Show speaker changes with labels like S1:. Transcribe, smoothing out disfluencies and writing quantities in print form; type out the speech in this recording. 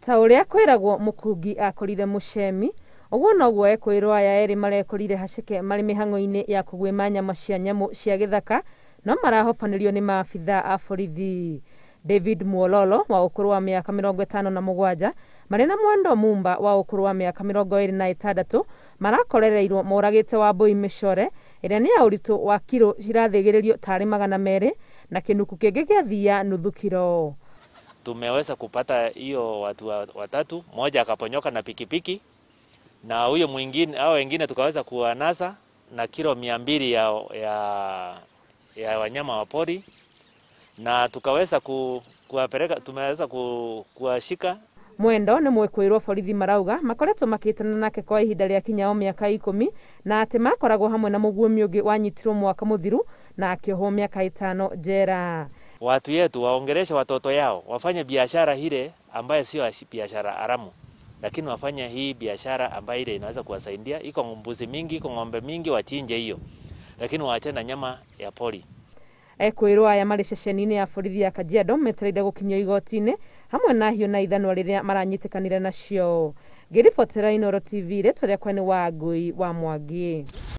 S1: Ta ũrĩa kwĩragwo mũkungi akorire mũcemi, ũguo noguo ekũĩrwo aya erĩ marekorire haceke marĩ mĩhang'o-inĩ ya kũguĩma nyama cia nyamũ cia gĩthaka no marahobanĩrio nĩ maabithaa a borithi. David Mwololo wa ũkũrũ wa mĩaka 57 marĩ na Mwendo Mumba wa ũkũrũ wa mĩaka 26 marakorereirwo moragĩte Wambui Mĩcore ĩrĩa nĩ ya ũritũ wa kiro cirathĩgĩrĩrio tarĩ 200 na kĩnuku kĩngĩ gĩa thiia nuthu kiro.
S2: Tumeweza kupata hiyo watu watatu, mmoja akaponyoka na pikipiki na huyo mwingine au wengine tukaweza kuwanasa na kilo 200 ya wanyama wa pori na tukaweza kuwapeleka, tumeweza kuwashika.
S1: Mwendo nĩ mwĩkũĩrwo borithi marauga makoretwo makĩtana nake kwa ihinda rĩa kinya o mĩaka 10 na atĩ makoragwo hamwe na mũguĩmi ũngĩ wanyitirwo mwaka mũthiru na akĩohwo mĩaka 5 njera.
S2: Watu yetu waongeleshe watoto yao wafanye biashara ile ambayo sio biashara haramu, lakini wafanye hii biashara ambayo ile inaweza kuwasaidia. Iko mbuzi mingi, iko ng'ombe mingi, wachinje hiyo, lakini waachane na nyama ya pori.
S1: Ekwĩrwo aya marĩ ceceni-inĩ ya borithi ya Kajiado metereire gũkinyio igoti-inĩ hamwe na hiũ na ithanwa rĩrĩa maranyitĩkanire nacio. Ngĩribotera Inooro TV, rĩtwa rĩakwa nĩ Wangui wa Mwangi.